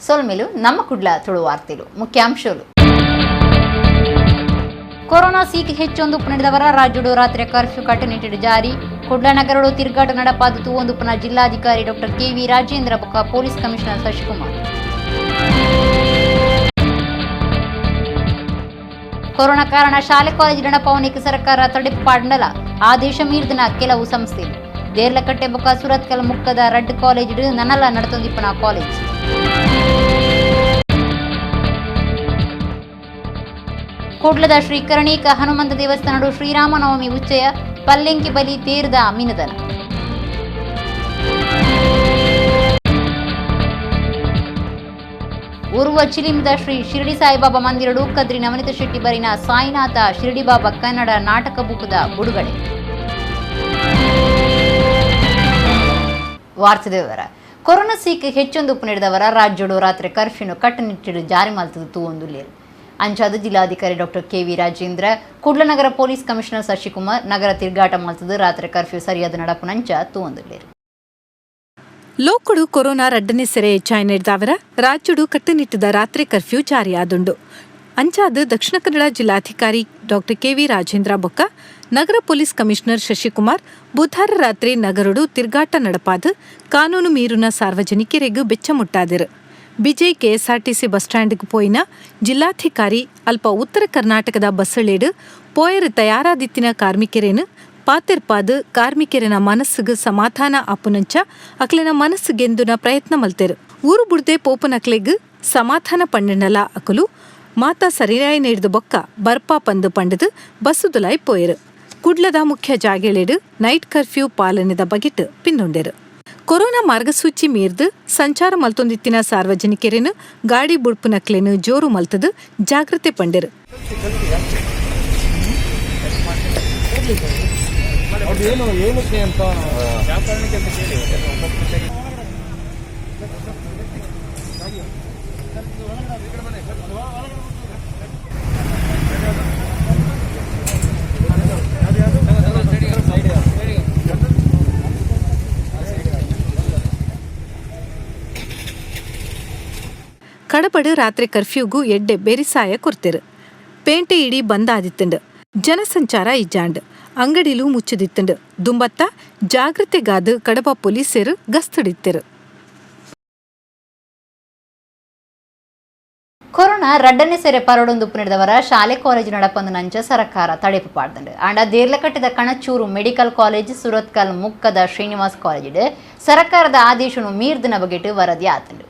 ಸೊಲ್ಮೆಲು ನಮ್ಮ ಕುಡ್ಲ ತುಳು ವಾರ್ತೆಲು ಮುಖ್ಯಾಂಶಗಳು. ಕೊರೋನಾ ಸೀಕ್ ಹೆಚ್ಚೊಂದು ನಡೆದವರ ರಾಜ್ಯಡು ರಾತ್ರಿ ಕರ್ಫ್ಯೂ ಕಟ್ಟುನಿಟ್ಟಿಡು ಜಾರಿ. ಕುಡ್ಲ ನಗರಡು ತಿರುಗಾಟ ನಡಪಾದ ತೂವೊಂದುಪ್ಪುನ ಜಿಲ್ಲಾಧಿಕಾರಿ ಡಾಕ್ಟರ್ ಕೆವಿ ರಾಜೇಂದ್ರ ಬೊಕ್ಕ ಪೊಲೀಸ್ ಕಮಿಷನರ್ ಶಶಿಕುಮಾರ್. ಕೊರೋನಾ ಕಾರಣ ಶಾಲೆ ಕಾಲೇಜು ನಡಪಾವಣಿಗೆ ಸರ್ಕಾರ ತಡೆಪು ಪಾಡ್ನಲ ಆದೇಶ ಮೀರ್ದನ ಕೆಲವು ಸಂಸ್ಥೆ. ದೇರ್ಲಕಟ್ಟೆ ಬೊಕ್ಕ ಸುರತ್ಕಲ್ ಮುಕ್ಕದ ರಡ್ಡ್ ಕಾಲೇಜ್ ನನಲ ನಡತೊಂದಿಪ್ಪುನ ಕಾಲೇಜ್. ಕುಡ್ಲದ ಶ್ರೀ ಕರ್ಣೀಕ ಹನುಮಂತ ದೇವಸ್ಥಾನಡು ಶ್ರೀರಾಮನವಮಿ ಉಚ್ಚಯ. ಪಲ್ಲೆಂಕಿ ಬಲಿ ತೇರ್ದ ಮಿನದನ. ಉರ್ವ ಚಿಲಿಂದ ಶ್ರೀ ಶಿರಡಿ ಸಾಯಿಬಾಬಾ ಮಂದಿರಡು ಕದ್ರಿ ನವನಿತ ಶೆಟ್ಟಿ ಬರಿನ ಸಾಯಿನಾಥ ಶಿರಡಿ ಬಾಬಾ ಕನ್ನಡ ನಾಟಕ ಬುಕುದ ಬುಡುಗಡೆ. ವಾರ್ತೆದ ವಿವರ. ಕೊರೋನಾ ಸೀಕ್ ಹೆಚ್ಚೊಂದು ನಡೆದವರ ರಾಜ್ಯಡು ರಾತ್ರಿ ಕರ್ಫ್ಯೂನು ಕಟ್ಟುನಿಟ್ಟಿಡು ಜಾರಿ ಮಲ್ತದು ತೂವೊಂದುಲ್ಲೆರ್. ಅಂಚಾದ ಜಿಲ್ಲಾಧಿಕಾರಿ ಡಾಕ್ಟರ್ ಕೆವಿ ರಾಜೇಂದ್ರ, ಕುಡ್ಲ ನಗರ ಪೊಲೀಸ್ ಕಮಿಷನರ್ ಶಶಿಕುಮಾರ್ ನಗರ ತಿರುಗಾಟ ಮಲ್ತದು ರಾತ್ರಿ ಕರ್ಫ್ಯೂ ಸರಿಯಾದ ನಡಪುನಂಚ ತೂವೊಂದುಲ್ಲೆರ್. ಲೋಕಡು ಕೊರೋನಾ ರಡ್ಡನೇ ಸೆರೆ ಹೆಚ್ಚಾಯಿನೆಡ್ದಾವರ ರಾಜ್ಯಡು ಕಟ್ಟುನಿಟ್ಟದ ರಾತ್ರಿ ಕರ್ಫ್ಯೂ ಜಾರಿಯಾದುಂಡು. ಅಂಚಾದ್ ದಕ್ಷಿಣ ಕನ್ನಡ ಜಿಲ್ಲಾಧಿಕಾರಿ ಡಾಕ್ಟರ್ ಕೆವಿ ರಾಜೇಂದ್ರ ಬೊಕ್ಕ ನಗರ ಪೊಲೀಸ್ ಕಮಿಷನರ್ ಶಶಿಕುಮಾರ್ ಬುಧಾರ ರಾತ್ರಿ ನಗರಡು ತಿರ್ಗಾಟ ನಡಪಾದ್ ಕಾನೂನು ಮೀರುನ ಸಾರ್ವಜನಿಕರಿಗೂ ಬೆಚ್ಚ ಮುಟ್ಟಾದಿರು. ಬಿಜೈ ಕೆಎಸ್ಆರ್ಟಿಸಿ ಬಸ್ ಸ್ಟ್ಯಾಂಡ್ಗ್ ಪೋಯಿನ ಜಿಲ್ಲಾಧಿಕಾರಿ ಅಲ್ಪ ಉತ್ತರ ಕರ್ನಾಟಕದ ಬಸ್ಸಳೇಡು ಪೋಯರ್ ತಯಾರಾದಿತ್ತಿನ ಕಾರ್ಮಿಕರೇನು ಪಾತೆರ್ಪಾದ್ ಕಾರ್ಮಿಕರಿನ ಮನಸ್ಸುಗ್ ಸಮಾಧಾನ ಆಪುನಂಚ ಅಕ್ಲೆನ ಮನಸ್ಸು ಗೆಂದುನ ಪ್ರಯತ್ನ ಮಲ್ತೆರು. ಊರು ಬುಡ್ದೆ ಪೋಪುನಕ್ಲೆಗ್ ಸಮಾಧಾನ ಪಂಡನಲ ಅಕುಲು ಮಾತಾ ಸರಿಯಾಯಿ ನೀಡ್ದು ಬೊಕ್ಕ ಬರ್ಪಾ ಪಂದು ಪಂಡದು ಬಸ್ಸುದುಲಾಯ್ ಪೋಯೆರು. ಕುಡ್ಲದ ಮುಖ್ಯ ಜಾಗೆಳೆಡು ನೈಟ್ ಕರ್ಫ್ಯೂ ಪಾಲನೆದ ಬಗೆಟ್ ಪಿಂದುಂಡೆರು. ಕೊರೋನಾ ಮಾರ್ಗಸೂಚಿ ಮೀರ್ದು ಸಂಚಾರ ಮಲ್ತೊಂದಿತ್ತಿನ ಸಾರ್ವಜನಿಕರೇನು ಗಾಡಿ ಬುಡ್ಪುನಕ್ಲೆನು ಜೋರು ಮಲ್ತದು ಜಾಗ್ರತೆ ಪಂಡೆರು. ಅದು ಏನು ಏನಕ್ಕೆ ಅಂತ. ಕಡಬಡು ರಾತ್ರಿ ಕರ್ಫ್ಯೂಗು ಎಡ್ಡೆ ಬೆರಿಸಾಯ ಕೊರ್ತೆರು. ಪೇಂಟೆ ಇಡೀ ಬಂದಾದಿತ್ತಂಡು. ಜನಸಂಚಾರ ಇಜ್ಜಾಂಡ್. ಅಂಗಡಿಲು ಮುಚ್ಚದಿತ್ತಂಡು. ದುಂಬತ್ತ ಜಾಗ್ರತೆಗಾದ್ ಕಡಬ ಪೊಲೀಸರು ಗಸ್ತಡಿತ್ತೆರು. ಕೊರೋನಾ ರಡ್ಡನೇ ಸೆರೆ ಪರಡೊಂದು ನಡೆದವರ ಶಾಲೆ ಕಾಲೇಜು ನಡಪಂದು ನಂಚ ಸರ್ಕಾರ ತಡೆಪು ಪಾಡ್ದಂಡು. ಆಂಡ ದೇರ್ಲಕಟ್ಟೆದ ಕಣಚೂರು ಮೆಡಿಕಲ್ ಕಾಲೇಜ್, ಸುರತ್ಕಲ್ ಮುಕ್ಕದ ಶ್ರೀನಿವಾಸ್ ಕಾಲೇಜ್ ಸರ್ಕಾರದ ಆದೇಶನು ಮೀರ್ದಿನ ಬಗೆಟ್ ವರದಿ ಆತಂಡು.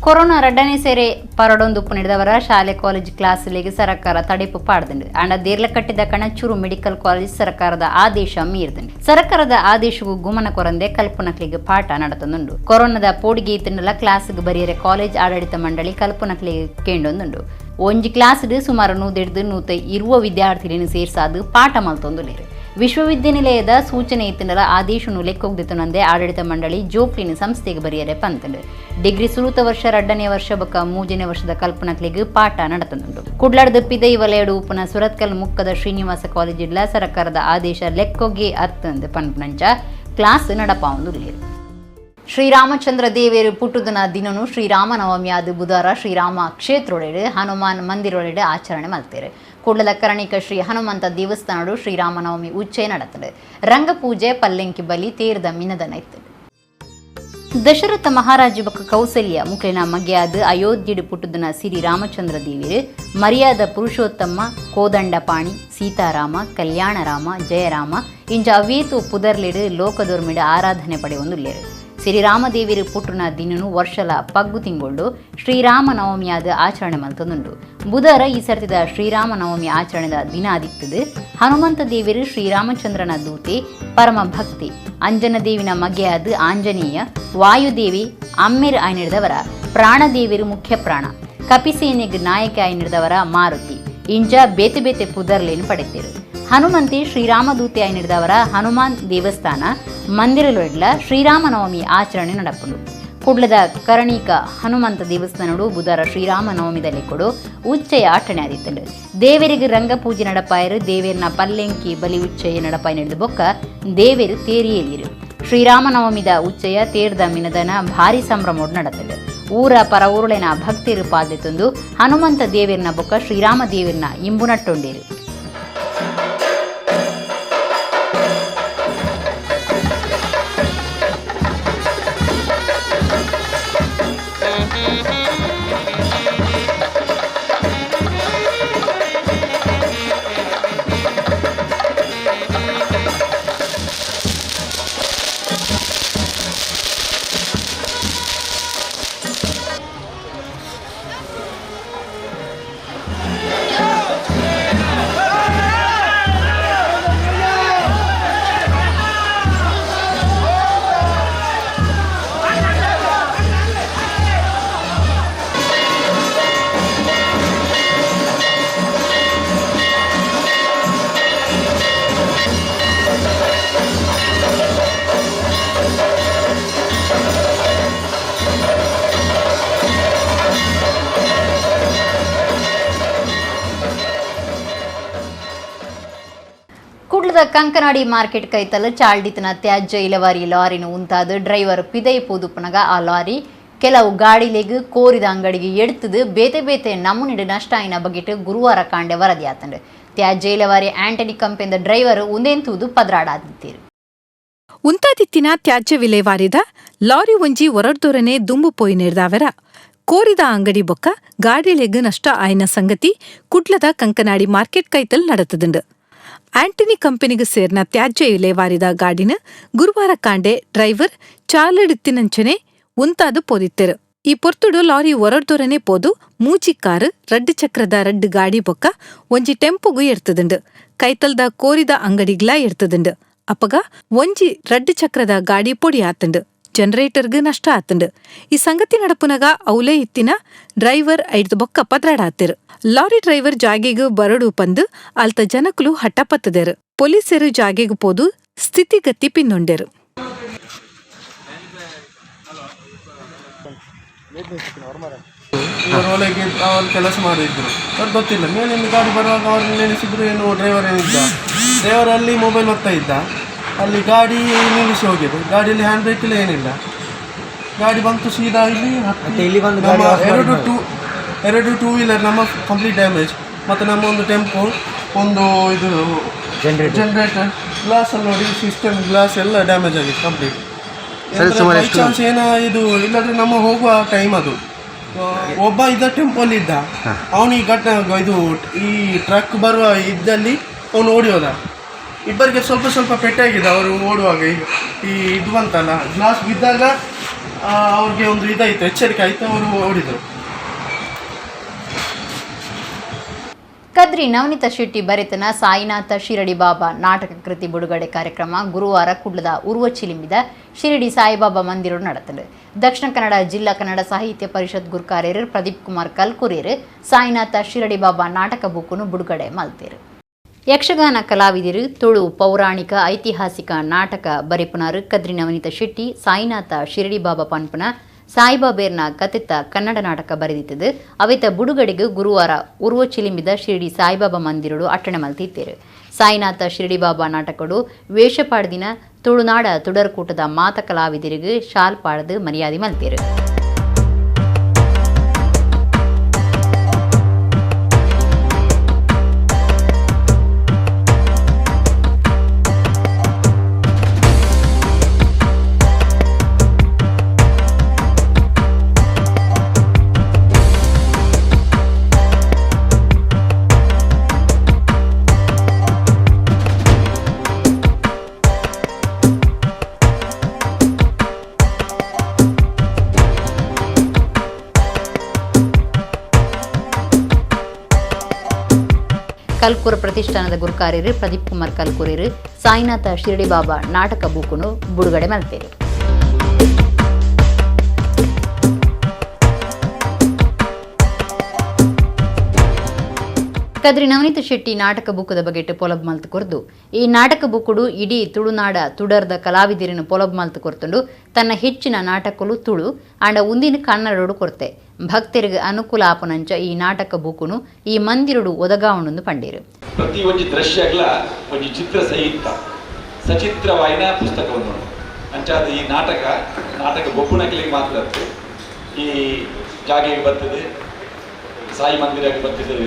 ಕೊರೋನಾ ರಡ್ಡನೇ ಸೇರೆ ಪರಡೊಂದುಪ್ಪು ನಡೆದವರ ಶಾಲೆ ಕಾಲೇಜ್ ಕ್ಲಾಸ್ಲಿಗೆ ಸರ್ಕಾರ ತಡೆಪು ಪಾಡ್ದಂಡು. ಆಂಡ ದೇರ್ಲಕಟ್ಟಿದ ಕಣಚೂರು ಮೆಡಿಕಲ್ ಕಾಲೇಜ್ ಸರ್ಕಾರದ ಆದೇಶ ಮೀರ್ದಂಡು. ಸರ್ಕಾರದ ಆದೇಶವು ಗುಮನ ಕೊರಂದೆ ಕಲ್ಪನಕ್ಲಿಗೆ ಪಾಠ ನಡತಂದುಂಡು. ಕೊರೋನಾದ ಪೋಡಿಗೆ ಇತ್ತಂಡಲ ಕ್ಲಾಸ್ಗೆ ಬರಿಯರೆ ಕಾಲೇಜ್ ಆಡಳಿತ ಮಂಡಳಿ ಕಲ್ಪನಕ್ಲಿಗೆ ಕೇಂಡೊಂದುಂಡು. ಒಂಜಿ ಕ್ಲಾಸ್ ಸುಮಾರು 150 120 ವಿದ್ಯಾರ್ಥಿಗಳನ್ನು ಸೇರ್ಸಾದು ಪಾಠ ಮಲ್ತೊಂದುಲ್ಲೆರ್. ವಿಶ್ವವಿದ್ಯಾನಿಲಯದ ಸೂಚನೆ ಇತ್ತಂಡಲ ಆದೇಶನು ಲೆಕ್ಕೊಗ್ದಿತ್ತು ಆಡಳಿತ ಮಂಡಳಿ ಜೋಕ್ಲಿನ ಸಂಸ್ಥೆಗೆ ಬರಿಯರೆ ಪಂತಂಡು. ಡಿಗ್ರಿ ಸುರುತ ವರ್ಷ, ರಡ್ಡನೇ ವರ್ಷ ಬೊಕ್ಕ ಮೂಜನೇ ವರ್ಷದ ಕಲ್ಪನಕ್ಲಿಗೆ ಪಾಠ ನಡತಂದುಂಡು. ಕುಡ್ಲಾಡ್ದ ಪಿದೈ ವಲಯಡು ಉಪ್ಪುನ ಸುರತ್ಕಲ್ ಮುಕ್ಕದ ಶ್ರೀನಿವಾಸ ಕಾಲೇಜ್ ಇಲ್ಲ ಸರ್ಕಾರದ ಆದೇಶ ಲೆಕ್ಕೊಗೆ ಅತ್ತಂದು ಪನ್ಪುನಂಚ ಕ್ಲಾಸ್ ನಡಪಾವೊಂದುಲ್ಲೆರ್. ಶ್ರೀರಾಮಚಂದ್ರ ದೇವೇರು ಪುಟ್ಟುದನ ದಿನನು ಶ್ರೀರಾಮನವಮಿ ಆದ ಬುಧವಾರ ಶ್ರೀರಾಮ ಕ್ಷೇತ್ರೊಳೆಡು ಹನುಮಾನ್ ಮಂದಿರೊಳೆಡು ಆಚರಣೆ ಮಲ್ತೇರು. ಕುಡ್ಲದ ಕರಣಿಕ ಶ್ರೀ ಹನುಮಂತ ದೇವಸ್ಥಾನಡು ಶ್ರೀರಾಮನವಮಿ ಉಚ್ಚಯ ನಡತದೆ. ರಂಗಪೂಜೆ, ಪಲ್ಲೆಂಕಿ ಬಲಿ, ತೇರ್ದ ಮಿನದನ ಇತ್ತು. ದಶರಥ ಮಹಾರಾಜ ಬೊಕ್ಕ ಕೌಸಲ್ಯ ಮುಕ್ಲಿನ ಮಗೆಯಾದ ಅಯೋಧ್ಯೆಡು ಪುಟ್ಟುದನ ಸಿರಿ ರಾಮಚಂದ್ರ ದೇವಿರು ಮರ್ಯಾದ ಪುರುಷೋತ್ತಮ, ಕೋದಂಡಪಾಣಿ, ಸೀತಾರಾಮ, ಕಲ್ಯಾಣರಾಮ, ಜಯರಾಮ ಇಂಚ ಅವೇತು ಪುದರ್ಲಿಡು ಲೋಕದೊರ್ಮಿಡು ಆರಾಧನೆ ಪಡೆಯೊಂದುಲ್ಲೆರು. ಶ್ರೀರಾಮದೇವಿರು ಪುಟ್ಟುನ ದಿನನು ವರ್ಷಲ ಪಗ್ಗು ತಿಂಗೊಳ್ಳು ಶ್ರೀರಾಮನವಮಿಯಾದ ಆಚರಣೆ ಮಲ್ತೊಂದುಂಡು. ಬುಧವಾರ ಈ ಸರ್ತಿದ ಶ್ರೀರಾಮನವಮಿ ಆಚರಣೆದ ದಿನ ಆದಿತ್ತದು. ಹನುಮಂತ ದೇವಿರು ಶ್ರೀರಾಮಚಂದ್ರನ ದೂತೆ, ಪರಮ ಭಕ್ತಿ. ಅಂಜನ ದೇವಿನ ಮಗೆಯಾದ ಆಂಜನೇಯ, ವಾಯುದೇವಿ ಅಮ್ಮೆರ್ ಆಯ್ನಿಡ್ದವರ ಪ್ರಾಣದೇವಿರು ಮುಖ್ಯ ಪ್ರಾಣ, ಕಪಿಸೇನೆಗ್ ನಾಯಕ ಆಯ್ನಿಡ್ದವರ ಮಾರುತಿ ಇಂಜ ಬೇತೆ ಬೇತೆ ಪುದರ್ಲೇನು ಪಡೆತೇರು. ಹನುಮಂತಿ ಶ್ರೀರಾಮದೂತೆ ಆಯ್ನಿಡ್ದವರ ಹನುಮಾನ್ ದೇವಸ್ಥಾನ ಮಂದಿರಲೊಡ್ಲ ಶ್ರೀರಾಮನವಮಿ ಆಚರಣೆ ನಡಪುಂಡು. ಕುಡ್ಲದ ಕರಣಿಕ ಹನುಮಂತ ದೇವಸ್ಥಾನಡು ಬುಧವಾರ ಶ್ರೀರಾಮನವಮಿದಲ್ಲಿ ಕೊಡು ಉಚ್ಚಯ ಆಟಣೆ ಆದಿತ್ತಂಡು. ದೇವರಿಗೆ ರಂಗ ಪೂಜೆ ನಡಪಾಯರು. ದೇವೇರ್ನ ಪಲ್ಲೆಂಕಿ ಬಲಿ ಉಚ್ಚಯ ನಡಪಾಯ ನಡೆದ ಬೊಕ್ಕ ದೇವೇರು ತೇರಿಯೇಲಿರು. ಶ್ರೀರಾಮನವಮಿದ ಉಚ್ಚಯ, ತೇರ್ದ ಮಿನದನ ಭಾರಿ ಸಂಭ್ರಮೋಡ್ ನಡತಂಡು. ಊರ ಪರಊರುಳೆನ ಭಕ್ತಿರು ಪಾಲ್ದೆತೊಂದು ಹನುಮಂತ ದೇವಿರ್ನ ಬೊಕ್ಕ ಶ್ರೀರಾಮ ದೇವಿರ್ನ ಇಂಬು ನಟ್ಟೊಂಡೇರು. ಕುಡ್ಲದ ಕಂಕನಾಡಿ ಮಾರ್ಕೆಟ್ ಕೈತಲ್ ಚಾಲ್ಡಿತನ ತ್ಯಾಜ್ಯ ಇಲವಾರಿ ಲಾರಿನ ಉಂತಾದ ಡ್ರೈವರ್ ಪಿದೈ ಪೋದುಪನಗ ಆ ಲಾರಿ ಕೆಲವು ಗಾಡಿಲೆಗ್ ಕೋರಿದ ಅಂಗಡಿಗೆ ಎಡ್ತದು ಬೇತೆ ಬೇತೆ ನಮೂನಿಡು ನಷ್ಟ ಆಯಿನ ಬಗೆಟ್ ಗುರುವಾರ ಕಾಂಡೆ ವರದಿ ಆತಂಡು. ತ್ಯಾಜ್ಯ ಇಲವಾರಿ ಆಂಟನಿ ಕಂಪೆಂದ ಡ್ರೈವರ್ ಉಂದೆಂತೂದು ಪದ್ರಾಡಾದಿತ್ತೀರು. ಉಂತಾದಿತ್ತಿನ ತ್ಯಾಜ್ಯ ವಿಲೇವಾರಿದ ಲಾರಿ ಒಂಜಿ ಒರಡ್ದೊರನೆ ದುಂಬು ಪೋಯಿ ನೇರ್ದಾವೆರ ಕೋರಿದ ಅಂಗಡಿ ಬೊಕ್ಕ ಗಾಡಿಲೆಗ್ ನಷ್ಟ ಆಯಿನ ಸಂಗತಿ ಕುಡ್ಲದ ಕಂಕನಾಡಿ ಮಾರ್ಕೆಟ್ ಕೈತಲ್ ನಡತದುಂಡು. ಆಂಟನಿ ಕಂಪನಿಗೆ ಸೇರ್ನ ತ್ಯಾಜ್ಯ ವಿಲೇವಾರಿದ ಗಾಡಿನ ಗುರುವಾರ ಕಾಂಡೆ ಡ್ರೈವರ್ ಚಾಲಡಿತ್ತಿನಂಚನೆ ಉಂತಾದು ಪೋದಿತ್ತೆರು. ಈ ಪೊರ್ತುಡು ಲಾರಿ ಒರಡ್ದೊರನೆ ಪೋದು ಮೂಜಿ ಕಾರು, ರಡ್ಡು ಚಕ್ರದ ರಡ್ಡು ಗಾಡಿ ಬೊಕ್ಕ ಒಂಜಿ ಟೆಂಪುಗು ಎಡ್ತದುಂಡು. ಕೈತಲ್ದ ಕೋರಿದ ಅಂಗಡಿಗ್ಲಾ ಎಡ್ತದುಂಡು. ಅಪಗ ಒಂಜಿ ರಡ್ಡು ಚಕ್ರದ ಗಾಡಿ ಪೊಡಿ ಆತುಂಡು. ಜನರೇಟರ್ಗ್ ನಷ್ಟ ಆತುಂಡು. ಈ ಸಂಗತಿ ನಡಪುನಗ ಅವಲೇ ಇತ್ತಿನ ಡ್ರೈವರ್ ಐಡ್ದು ಬೊಕ್ಕ ಪದ್ರಾಡಾತಿರು. ಲಾರಿ ಡ್ರೈವರ್ ಜಾಗೆಗ್ ಬರಡು ಪಂದು ಅಲ್ತ ಜನಕುಲು ಹಠ ಪತ್ತದೆರು. ಪೊಲೀಸರು ಜಾಗೆಗ್ ಪೋದು ಸ್ಥಿತಿಗತಿ ಪಿನ್ನೊಂಡೆರು. ಇವರು ಒಳಗೆ ಅವರು ಕೆಲಸ ಮಾಡಿದ್ರು, ಅವ್ರು ಗೊತ್ತಿಲ್ಲ. ಮೇಲಿಂದ ಗಾಡಿ ಬರುವಾಗ ಅವರು ನೆನೆಸಿದ್ರು ಏನು ಡ್ರೈವರ್ ಏನಿದ್ದ, ಡ್ರೈವರ್ ಅಲ್ಲಿ ಮೊಬೈಲ್ ಒತ್ತಾ ಇದ್ದ. ಅಲ್ಲಿ ಗಾಡಿ ನಿಲ್ಲಿಸಿ ಹೋಗಿದೆ. ಗಾಡಿಯಲ್ಲಿ ಹ್ಯಾಂಡ್ ಬ್ರೇಕ್ ಇಲ್ಲ, ಏನಿಲ್ಲ. ಗಾಡಿ ಬಂತು ಸೀದಾ ಇಲ್ಲಿ ಹತ್ತಿ. ಮತ್ತೆ ಇಲ್ಲಿ ಬಂದು ನಮ್ಮ ಗಾಡಿ ಆಫ್ ಎರಡು ಮಾಡಿದ್ದು. ಟೂ ಎರಡು ಟೂ ವೀಲರ್ ನಮ್ಮ ಕಂಪ್ಲೀಟ್ ಡ್ಯಾಮೇಜ್. ಮತ್ತು ನಮ್ಮ ಒಂದು ಟೆಂಪೋ, ಒಂದು ಇದು ಜನರೇಟರ್. ಜನರೇಟರ್, ಗ್ಲಾಸ್ ಅಲ್ಲಿ ನೋಡಿ, ಸಿಸ್ಟಮ್ ಗ್ಲಾಸ್ ಎಲ್ಲ ಡ್ಯಾಮೇಜ್ ಆಗಿದೆ ಕಂಪ್ಲೀಟ್. ಸರಿ, ಸುಮಾರು ಎಷ್ಟು? ಚಾನ್ಸ್ ಏನೋ ಇದು, ಇಲ್ಲಾಂದ್ರೆ ನಮ್ಮ ಹೋಗುವ ಟೈಮ್ ಅದು. ಒಬ್ಬ ಇದ್ದ ಟೆಂಪೋಲ್ಲಿ ಇದ್ದ, ಅವನು ಈ ಘಟನೆ ಇದು ಈ ಟ್ರಕ್ ಬರುವ ಇದ್ದಲ್ಲಿ ಅವನು ಓಡಿ ಹೋದ. ಇಬ್ಬರಿಗೆ ಸ್ವಲ್ಪ ಸ್ವಲ್ಪ ಪೆಟ್ಟಾಗಿದೆ ಅವರು ಓಡುವಾಗ. ಈಗ ಈ ಇದು ಬಂತಲ್ಲ, ಗ್ಲಾಸ್ ಬಿದ್ದಾಗ ಅವ್ರಿಗೆ ಒಂದು ಇದಾಯಿತು, ಎಚ್ಚರಿಕೆ ಆಯಿತು, ಅವರು ಓಡಿದರು. ಕದ್ರಿ ನವನಿತ ಶೆಟ್ಟಿ ಬರೆತನ ಸಾಯಿನಾಥ ಶಿರಡಿ ಬಾಬಾ ನಾಟಕ ಕೃತಿ ಬಿಡುಗಡೆ ಕಾರ್ಯಕ್ರಮ ಗುರುವಾರ ಕುಡ್ಲದ ಉರ್ವಚಿಲಿಂಬಿದ ಶಿರಡಿ ಸಾಯಿಬಾಬಾ ಮಂದಿರ ನಡೆತಂಡು. ದಕ್ಷಿಣ ಕನ್ನಡ ಜಿಲ್ಲಾ ಕನ್ನಡ ಸಾಹಿತ್ಯ ಪರಿಷತ್ ಗುರ್ಕಾರ್ಯರು ಪ್ರದೀಪ್ ಕುಮಾರ್ ಕಲ್ಕುರಿಯರು ಸಾಯಿನಾಥ ಶಿರಡಿ ಬಾಬಾ ನಾಟಕ ಬುಕ್ಕುನು ಬಿಡುಗಡೆ ಮಲ್ತೇರು. ಯಕ್ಷಗಾನ ಕಲಾವಿದರು ತುಳು ಪೌರಾಣಿಕ ಐತಿಹಾಸಿಕ ನಾಟಕ ಬರೆಪುನಾರು ಕದ್ರಿ ನವನಿತ ಶೆಟ್ಟಿ ಸಾಯಿನಾಥ ಶಿರಡಿ ಬಾಬಾ ಪನ್ಪುನ ಸಾಯಿಬಾಬೇರ್ನ ಕಥೆತ ಕನ್ನಡ ನಾಟಕ ಬರೆದಿತ್ತದು. ಅವೆತ ಬುಡುಗಡೆಗೆ ಗುರುವಾರ ಉರ್ವಚಿಲಿಂಬಿದ ಶಿರಡಿ ಸಾಯಿಬಾಬಾ ಮಂದಿರಡು ಅಟ್ಟಣೆ ಮಲ್ತಿತ್ತೇರು. ಸಾಯಿನಾಥ ಶಿರಡಿ ಬಾಬಾ ನಾಟಕಡು ವೇಷಪಾಡ್ದಿನ ತುಳುನಾಡ ತುಡರ್ಕೂಟದ ಮಾತ ಕಲಾವಿದರಿಗೆ ಶಾಲ್ ಪಾಡ್ದು ಮರ್ಯಾದೆ ಮಲ್ತೇರು. ಕಲ್ಕೂರ ಪ್ರತಿಷ್ಠಾನದ ಗುರುಕಾರ್ಯರು ಪ್ರದೀಪ್ ಕುಮಾರ್ ಕಲ್ಕೂರಿರು ಸಾಯಿನಾಥ ಶಿರಡಿ ಬಾಬಾ ನಾಟಕ ಬೂಕುನು ಬಿಡುಗಡೆ ಮಲ್ತೇರು. ಕದ್ರಿ ನವನೀತ ಶೆಟ್ಟಿ ನಾಟಕ ಬುಕ್ಕದ ಬಗೆಟ್ ಪೊಲಬ್ ಮಲ್ತು ಕೊರ್ದು, ಈ ನಾಟಕ ಬುಕ್ಕುಡು ಇಡೀ ತುಳುನಾಡ ತುಡರ್ದ ಕಲಾವಿದರಿನ ಪೊಲಬ್ ಮಲ್ತು ಕೊರ್ತುಂಡು. ತನ್ನ ಹೆಚ್ಚಿನ ನಾಟಕಲು ತುಳು ಆಂಡ ಉಂದಿನ ಕನ್ನಡೋಡು ಕೊರ್ತೆ. ಭಕ್ತರಿಗೆ ಅನುಕೂಲ ಆಪುನಂಚ ಈ ನಾಟಕ ಬುಕ್ಕುನು ಈ ಮಂದಿರುಡು ಒದಗಾವಣಂದು ಪಂಡೇರು. ಪ್ರತಿ ಒಂಜಿ ದೃಶ್ಯಗಳ ಒಂಜಿ ಚಿತ್ರ ಸಹಿತ ಸಚಿತ್ರವಾಯಿನ ಪುಸ್ತಕವನ್ನು ಅಂಚಾದ ಈ ನಾಟಕ ನಾಟಕ ಬೊಪ್ಪುನಕಲಿಗೆ ಮಾತ್ರ ಅತ್ತು. ಈ ಜಾಗೆಗೆ ಬರ್ತದೆ, ಸಾಯಿ ಮಂದಿರಕ್ಕೆ ಬರ್ತದೆ,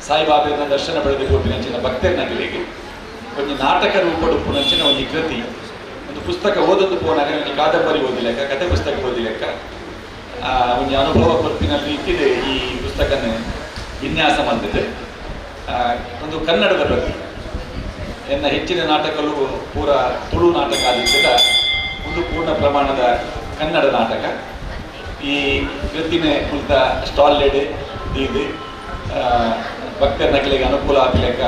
ಸಾಯಿಬಾಬೆನ ದರ್ಶನ ಪಡೆದು ಪೋಪಿನಂಚಿನ ಭಕ್ತರನಗಲಿಗೆ ಒಂಜಿ ನಾಟಕ ರೂಪಡುಪ್ಪುನಂಚಿನ ಒಂಜಿ ಕೃತಿ. ಒಂದು ಪುಸ್ತಕ ಓದೊಂದು ಪೋನಾಗ ಒಂಜಿ ಕಾದಂಬರಿ ಓದಿಲೆಕ್ಕ, ಕತೆ ಪುಸ್ತಕ ಓದಿಲೆಕ್ಕ ಒಂಜಿ ಅನುಭವ ಕೊರ್ಪಿನ ರೀತಿದೆ ಈ ಪುಸ್ತಕನ ವಿನ್ಯಾಸ ಮಲ್ತಿದೆ. ಒಂದು ಕನ್ನಡದ ಪ್ರತಿ ಎನ್ನ ಹೆಚ್ಚಿನ ನಾಟಕಗಳು ಪೂರ ತುಳು ನಾಟಕ ಆದಿತ್ತದ, ಒಂದು ಪೂರ್ಣ ಪ್ರಮಾಣದ ಕನ್ನಡ ನಾಟಕ. ಈ ಕೃತಿನೇ ಕುರಿತ ಸ್ಟಾಲ್ ಲೇಡೆ ದೀದು ಭಕ್ತರ ನಕಲಿಗೆ ಅನುಕೂಲ ಆಗಲಿಕ್ಕ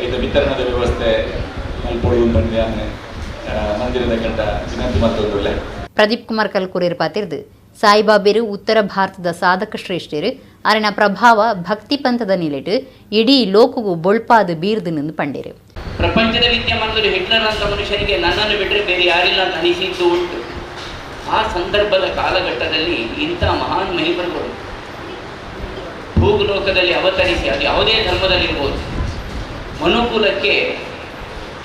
ಇದು ವಿತರಣದ ವ್ಯವಸ್ಥೆ ಮಲ್ಪೊಡು ಬಂದೆ ಮಂದಿರದ ಕಂಡ ವಿನಂತಿ ಮತ್ತೊಂದುಳ್ಳೆ. ಪ್ರದೀಪ್ ಕುಮಾರ್ ಕಲ್ಕೂರಿರ್ ಪಾತಿರ್ದು ಸಾಯಿಬಾಬೆರು ಉತ್ತರ ಭಾರತದ ಸಾಧಕ ಶ್ರೇಷ್ಠರು, ಅರಿನ ಪ್ರಭಾವ ಭಕ್ತಿ ಪಂಥದ ನಿಲೆಟು ಇಡೀ ಲೋಕಗೂ ಬೊಳ್ಪಾದ ಬೀರ್ದು ನಿಂದು ಪಂಡೇರು. ಪ್ರಪಂಚದ ವಿದ್ಯಮಾನದಲ್ಲಿ ಹಿಟ್ಲರ್ ಅಂತ ಮನುಷ್ಯನಿಗೆ ನನ್ನನ್ನು ಬಿಟ್ಟರೆ ಬೇರೆ ಯಾರಿಲ್ಲ ಅಂತ ಅನಿಸಿದ್ದು ಉಂಟು. ಆ ಸಂದರ್ಭದ ಕಾಲಘಟ್ಟದಲ್ಲಿ ಇಂಥ ಮಹಾನ್ ಮಹಿಮರುಗಳು ಭೂಲೋಕದಲ್ಲಿ ಅವತರಿಸಿ, ಅದು ಯಾವುದೇ ಧರ್ಮದಲ್ಲಿರ್ಬೋದು, ಮನುಕುಲಕ್ಕೆ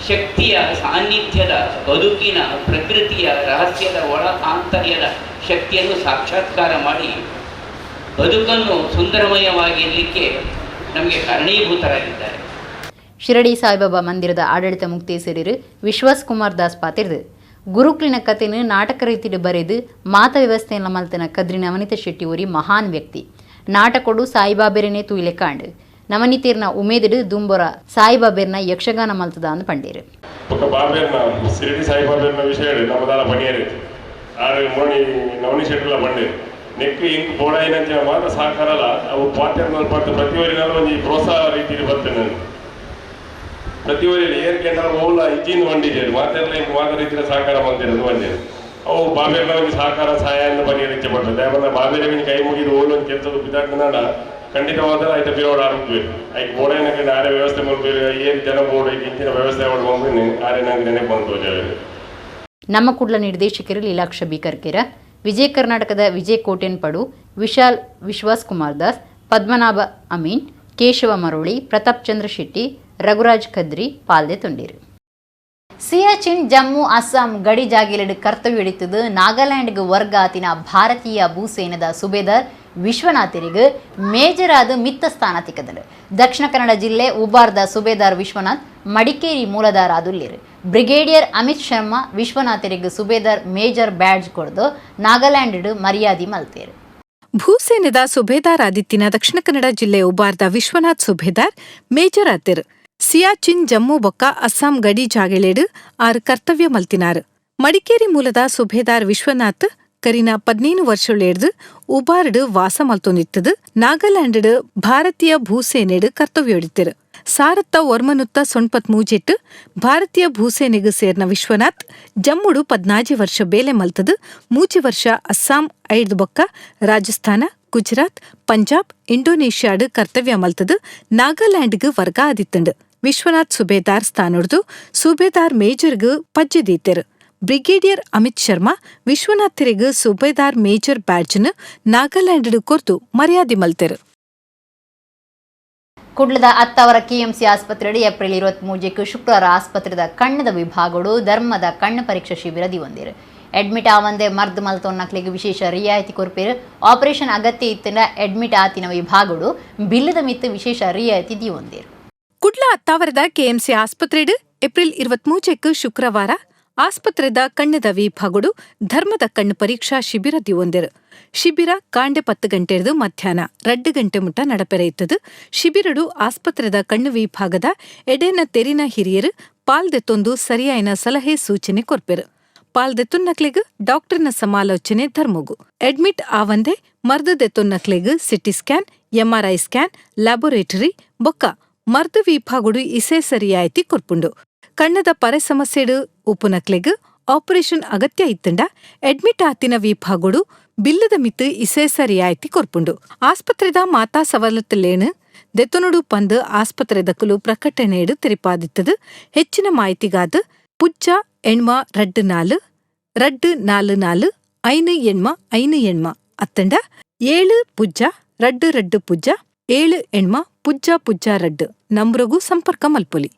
ಶಕ್ತಿಯ ಸಾನ್ನಿಧ್ಯದ ಬದುಕಿನ ಪ್ರಕೃತಿಯ ರಹಸ್ಯದ ಒಳ ಆಂತರ್ಯದ ಶಕ್ತಿಯನ್ನು ಸಾಕ್ಷಾತ್ಕಾರ ಮಾಡಿ ಬದುಕನ್ನು ಸುಂದರಮಯವಾಗಿರಲಿಕ್ಕೆ ನಮಗೆ ಕಾರಣೀಭೂತರಾಗಿದ್ದಾರೆ. ಶಿರಡಿ ಸಾಯಿಬಾಬಾ ಮಂದಿರದ ಆಡಳಿತ ಮುಕ್ತೇಸರಿರು ವಿಶ್ವಾಸ್ ಕುಮಾರ್ ದಾಸ್ ಪಾತಿರ್ದು ಗುರುಕ್ಲಿನ ಕಥೆನು ನಾಟಕ ರೀತಿಯಲ್ಲಿ ಬರೆದು ಮಾತ ವ್ಯವಸ್ಥೆಯನ್ನು ಮಲ್ತನ ಕದ್ರಿ ನವನಿತ ಶೆಟ್ಟಿ ಊರಿ ಮಹಾನ್ ವ್ಯಕ್ತಿ. ನಾಟಕೊಡು ಸಾಯಿಬಾಬೆರನೇ ತೂಯಿಲೆ ಕಾಂಡು ನವನಿತೇರ್ನ ಉಮೇದಿಡು ದುಂಬೊರ ಸಾಯಿಬಾಬೆರ್ನ ಯಕ್ಷಗಾನ ಮಲ್ತದ ಅಂದ್ ಪಂಡೇರು. ಬಾಬೇರ್ನ ಶಿರಡಿ ಸಾಯಿಬಾಬೆರ್ನ ವಿಷಯ ನಮ್ಮದಾಲ ಪಣಿಯರು ಆರು ಮೋಣಿ ನವನಿ ಶೆಟ್ಟಿಲ ಪಂಡೇರು ನೆಕ್ ಇಂಕ್ ಬೋಡಾಯಿನಂಚಿನ ಮಾತ್ರ ಸಹಕಾರಲ್ಲ ಅವು ಪಾತೆರ್ನಲ್ಲಿ ಪತ್ತು ಪ್ರತಿಯೊರಿನಲ್ಲ ಒಂಜಿ ಪ್ರೋತ್ಸಾಹ ರೀತಿಯಲ್ಲಿ ಬರ್ತೇನೆ. ಪ್ರತಿಯೊರಿ ಏರ್ ಕೇಂದ್ರ ಓಲ ಇಜ್ಜಿನ ವಂಡಿಜೇರು ಮಾತೆರ್ಲ ಇಂಕ್ ಮಾತ್ರ ರೀತಿಯ ಸಹಕಾರ ಮಂದಿರೋದು ಬಂದಿರು ಅವು ಬಾಬೇರ್ನ ಒಂಜಿ ಸಹಕಾರ ಸಹಾಯ ಪನಿಯರ್ ಇಚ್ಛೆ ಪಡ್ತದೆ. ದಯಮಂದ ಬಾಬೇರೆ ಒಂಜಿ ಕೈ ಮುಗಿದು ಓಲು ಒಂದು ಕೆಲಸದ ಬಿದ್ದಾಡ್ನಾಡ ಖಂಡಿತವಾದ ಐತ ಬಿರೋಡ್ ಆರಂಭ ಐಕ್ ಬೋಡಾಯಿನ ಕಂಡು ಆರೆ ವ್ಯವಸ್ಥೆ ಮಲ್ಪೇರು ಏರ್ ಜನ ಬೋರ್ಡ್ ಐಕ್ ಇಂಚಿನ ವ್ಯವಸ್ಥೆ ಬಂದು ಆರೆ ನಂಗೆ ನೆನಪು ಬಂತು. ನಮ್ಮ ಕುಡ್ಲ ನಿರ್ದೇಶಕರು ಲೀಲಾಕ್ಷ ಬಿ ಕರ್ಕೇರ, ವಿಜಯ ಕರ್ನಾಟಕದ ವಿಜಯ್ ಕೋಟೆನ್ಪಡು, ವಿಶಾಲ್ ವಿಶ್ವಾಸ್ ಕುಮಾರ್ ದಾಸ್, ಪದ್ಮನಾಭ ಅಮೀನ್, ಕೇಶವ ಮರೋಳಿ, ಪ್ರತಾಪ್ ಚಂದ್ರ ಶೆಟ್ಟಿ, ರಘುರಾಜ್ ಕದ್ರಿ ಪಾಲ್ದೆ ತುಂಡೀರು. ಸಿಯಾಚಿನ್ ಜಮ್ಮು ಅಸ್ಸಾಂ ಗಡಿ ಜಾಗಿಲೆಡು ಕರ್ತವ್ಯ ಹಿಡಿತದು ನಾಗಾಲ್ಯಾಂಡ್ಗೆ ವರ್ಗಾತಿನ ಭಾರತೀಯ ಭೂಸೇನದ ಸುಬೇದಾರ್ ವಿಶ್ವನಾಥರಿಗೆ ಮೇಜರ್ ಆದ ಮಿತ್ತ ಸ್ಥಾನ ತಿಕ್ಕದರು. ದಕ್ಷಿಣ ಕನ್ನಡ ಜಿಲ್ಲೆ ಉಬಾರ್ದ ಸುಬೇದಾರ್ ವಿಶ್ವನಾಥ್ ಮಡಿಕೇರಿ ಮೂಲದಾರಾದುಲ್ಲೇರು. ಬ್ರಿಗೇಡಿಯರ್ ಅಮಿತ್ ಶರ್ಮಾ ವಿಶ್ವನಾಥರಿಗೆ ಸುಬೇದಾರ್ ಮೇಜರ್ ಬ್ಯಾಡ್ಜ್ ಕೊಡ್ದು ನಾಗಾಲ್ಯಾಂಡ್ ಮರ್ಯಾದೆ ಮಲ್ತೇರು. ಭೂಸೇನದ ಸುಬೇದಾರ್ ಆದಿತ್ತಿನ ದಕ್ಷಿಣ ಕನ್ನಡ ಜಿಲ್ಲೆ ಉಬಾರ್ದ ವಿಶ್ವನಾಥ್ ಸುಬೇದಾರ್ ಮೇಜರ್ ಆತಿರ್. ಸಿಯಾಚಿನ್ ಜಮ್ಮು ಬೊಕ್ಕ ಅಸ್ಸಾಂ ಗಡಿ ಜಾಗೆಳೆಡು ಆರು ಕರ್ತವ್ಯ ಮಲ್ತಿನಾರು. ಮಡಿಕೇರಿ ಮೂಲದ ಸುಬೇದಾರ್ ವಿಶ್ವನಾಥ್ ಕರಿನ 15 ವರ್ಷಳೆಡ್ದು ಉಬಾರ್ಡ್ ವಾಸ ಮಲ್ತೊಂದಿತ್ತದು ನಾಗಾಲ್ಯಾಂಡ್ ಭಾರತೀಯ ಭೂಸೇನೆಡು ಕರ್ತವ್ಯ ಹಿಡಿತಿರು. ಸಾರತ್ತ ಒರ್ಮನುತ್ತ 93 ಭಾರತೀಯ ಭೂಸೇನೆಗೆ ಸೇರ್ನ ವಿಶ್ವನಾಥ್ ಜಮ್ಮುಡು 14 ವರ್ಷ ಬೇಲೆ ಮಲ್ತದು 3 ವರ್ಷ ಅಸ್ಸಾಂ 5 ಬೊಕ್ಕ ರಾಜಸ್ಥಾನ, ಗುಜರಾತ್, ಪಂಜಾಬ್, ಇಂಡೋನೇಷ್ಯಾಡು ಕರ್ತವ್ಯ ಮಲ್ತದು ನಾಗಾಲ್ಯಾಂಡ್ಗ್ ವರ್ಗ ಆದಿತ್ತಂಡು. ವಿಶ್ವನಾಥ್ ಸುಬೇದಾರ್ ಸ್ಥಾನೊಡ್ದು ಸುಬೇದಾರ್ ಮೇಜರ್ಗ್ ಪಜ್ಜೆ ದೀತೆರು. ಬ್ರಿಗೇಡಿಯರ್ ಅಮಿತ್ ಶರ್ಮಾ ವಿಶ್ವನಾಥರಿಗೆ ಸುಬೇದಾರ್ ಮೇಜರ್ ಬ್ಯಾಡ್ಜ್ನ ನಾಗಾಲ್ಯಾಂಡ್ ಕೊರ್ದು ಮರ್ಯಾದೆ ಮಲ್ತೆರು. ಕುಡ್ಲದ ಅತ್ತಾವರ ಕೆಎಂಸಿ ಆಸ್ಪತ್ರೆಯಲ್ಲಿ ಏಪ್ರಿಲ್ 23 ಶುಕ್ರವಾರ ಆಸ್ಪತ್ರೆದ ಕಣ್ಣದ ವಿಭಾಗಗಳು ಧರ್ಮದ ಕಣ್ಣು ಪರೀಕ್ಷಾ ಶಿಬಿರ ದಿವಂದಿರು. ಅಡ್ಮಿಟ್ ಆವಂದೆ ಮರ್ದ್ ಮಲ್ತೊನ್ನಕ್ಲಿಗೆ ವಿಶೇಷ ರಿಯಾಯಿತಿ ಕೊರ್ಪೇರು. ಆಪರೇಷನ್ ಅಗತ್ಯ ಇತ್ತಿನ ಅಡ್ಮಿಟ್ ಆತಿನ ವಿಭಾಗಗಳು ಬಿಲ್ಲದ ಮಿತ್ತು ವಿಶೇಷ ರಿಯಾಯಿತಿ ದಿವಂದಿರು. ಕುಡ್ಲ ಅತ್ತಾವರದ ಕೆಎಂಸಿ ಆಸ್ಪತ್ರೆಡು ಏಪ್ರಿಲ್ 23 ಶುಕ್ರವಾರ ಆಸ್ಪತ್ರೆದ ಕಣ್ಣದ ವಿಭಾಗಗಳು ಧರ್ಮದ ಕಣ್ಣು ಪರೀಕ್ಷಾ ಶಿಬಿರ ದಿವೊಂದಿರು. ಶಿಬಿರ ಕಾಂಡೆ 10 ಗಂಟೆರ್ದು ಮಧ್ಯಾಹ್ನ 2 ಗಂಟೆ ಮುಟ್ಟ ನಡಪೆರೆಯುತ್ತದೆ. ಶಿಬಿರಡು ಆಸ್ಪತ್ರೆದ ಕಣ್ಣು ವಿಭಾಗದ ಎಡೆನ ತೆರಿನ ಹಿರಿಯರು ಪಾಲ್ದೆತ್ತೊಂದು ಸರಿಯಾಯಿನ ಸಲಹೆ ಸೂಚನೆ ಕೊರ್ಪೆರು. ಪಾಲ್ದೆತ್ತೊನ್ನಕ್ಲೆಗ್ ಡಾಕ್ಟರ್ನ ಸಮಾಲೋಚನೆ ಧರ್ಮಗು. ಅಡ್ಮಿಟ್ ಆವಂದೆ ಮರ್ದದೆತ್ತೊನ್ನಕ್ಲೆಗ್ CT scan, MRI scan, laboratory ಬೊಕ್ಕ ಮರ್ದು ವಿಭಾಗಡು ಇಸೆ ಸರಿಯಾಯಿತಿ ಕೊರ್ಪುಂಡು. ಕಣ್ಣದ ಪರೆ ಸಮಸ್ಯೆಡು ಉಪುನಕ್ಲೆಗ್ ಆಪರೇಷನ್ ಅಗತ್ಯ ಇತ್ತಂಡ ಅಡ್ಮಿಟ್ ಆತಿನ ವಿಭಾಗಡು ಬಿಲ್ಲದ ಮಿತ್ತು ಇಸೇಸ ರಿಯಾಯಿತಿ ಕೊರ್ಪುಂಡು. ಆಸ್ಪತ್ರೆದ ಮಾತಾ ಸವಲತ್ತುಲೇನು ದೆತ್ತೊನುಡು ಪಂದು ಆಸ್ಪತ್ರೆ ದಕ್ಕಲು ಪ್ರಕಟಣೆಡು ತೆರಿಪಾದಿತ್ತದು. ಹೆಚ್ಚಿನ ಮಾಹಿತಿಗಾದ ಪುಜ್ಜ ಎಣ್ಮ 2 4 2 4 4 5 8 5 8 ಅತ್ತಂಡ 7 ಪುಜ್ಜ 2 2 ಪುಜ್ಜ 7 8 ಪುಜ್ಜ ಪುಜ್ಜ 2 ನಂಬ್ರಗೂ ಸಂಪರ್ಕ ಮಲ್ಪೊಲಿ.